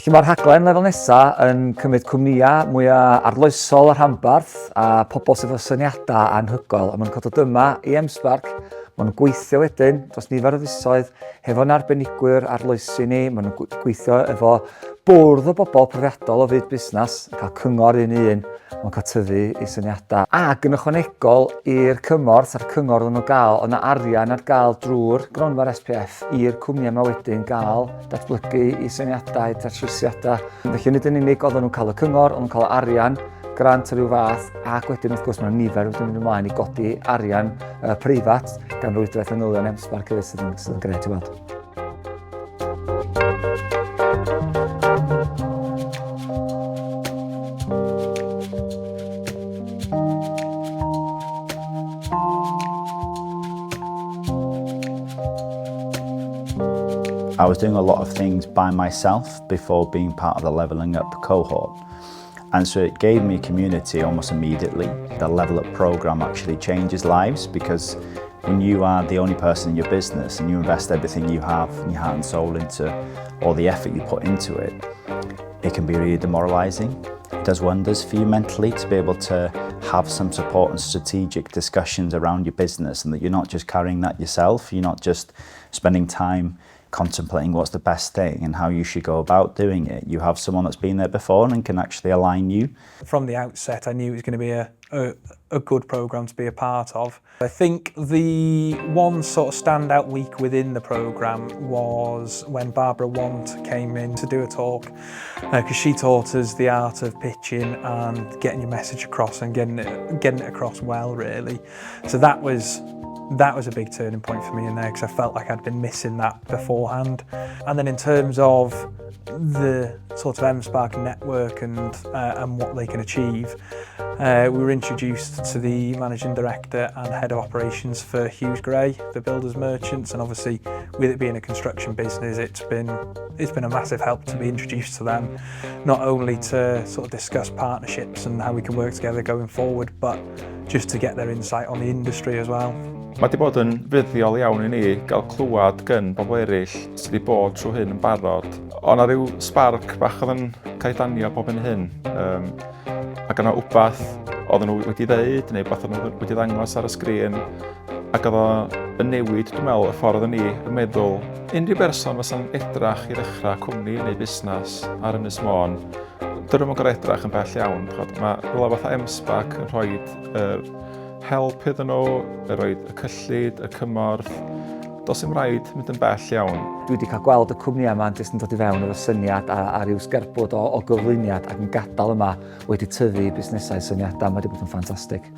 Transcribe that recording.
Felly mae'r rhaglen lefel nesaf yn cymryd cwmnïau mwyaf arloesol y rhanbarth a pobl sydd efo syniadau anhygoel a maen nhw'n cael dod yma i M-SParc, maen nhw'n gweithio wedyn dros nifer o fisoedd hefo'n arbenigwyr arloesi ni, maen nhw'n gweithio efo bwrdd o bobl profiadol o fyd busnes, yn cael cyngor un i un, maen cael tyfu i syniadau. Ac yn ychwanegol i'r cymorth a'r cyngor oedden nhw'n gael, oedd yna arian ar gael drwy'r gronfa'r SPF i'r cwmni yma wedyn gael datblygu i syniadau, datrysiadau. Felly nid yn unig oedden nhw'n cael y cyngor, oedden nhw'n cael arian, grant o ryw fath, ac wedyn wrth gwrs mae'n nifer wedi mynd ymlaen i godi arian uh, preifat gan rwydwaith manylion M-SParc hefyd sydd yn, sydd yn gret i weld. I was doing a lot of things by myself before being part of the Levelling Up cohort. And so it gave me community almost immediately. The Level Up program actually changes lives because when you are the only person in your business and you invest everything you have and your heart and soul into all the effort you put into it, it can be really demoralizing. It does wonders for you mentally to be able to have some support and strategic discussions around your business and that you're not just carrying that yourself, you're not just spending time contemplating what's the best thing and how you should go about doing it. You have someone that's been there before and can actually align you. From the outset, I knew it was going to be a, a, a good programme to be a part of. I think the one sort of standout week within the programme was when Barbara Want came in to do a talk, because uh, she taught us the art of pitching and getting your message across and getting it, getting it across well, really. So that was that was a big turning point for me in there because I felt like I'd been missing that beforehand. And then in terms of the sort of M-SParc network and, uh, and what they can achieve, uh, we were introduced to the managing director and head of operations for Huws Gray, the builders merchants, and obviously with it being a construction business, it's been it's been a massive help to be introduced to them, not only to sort of discuss partnerships and how we can work together going forward, but just to get their insight on the industry as well. Mae wedi bod yn fuddiol iawn i ni gael clywed gyn bobl eraill sydd wedi bod trwy hyn yn barod. Ond na rhyw sparc bach oedd yn cael ei danio bob yn hyn. Um, ac yna wbath oedden nhw wedi ddeud neu wbath oedden nhw wedi ddangos ar y sgrin ac oedd o yn newid, dwi'n meddwl, y ffordd oedden ni yn meddwl. Unrhyw berson fysa'n edrach i ddechrau cwmni neu busnes ar Ynys Môn, dyn nhw'n gorau edrach yn bell iawn. Mae rhywle fatha M-SParc yn rhoi yr help iddyn nhw, yn rhoi y cyllid, y cymorth. Does dim rhaid mynd yn bell iawn. Dwi wedi cael gweld y cwmnïau yma jyst yn dod i fewn efo syniad a, a rhyw sgerbwd o, o gyflwyniad ac yn gadael yma wedi tyfu busnesau syniadau. Mae wedi bod yn ffantastig.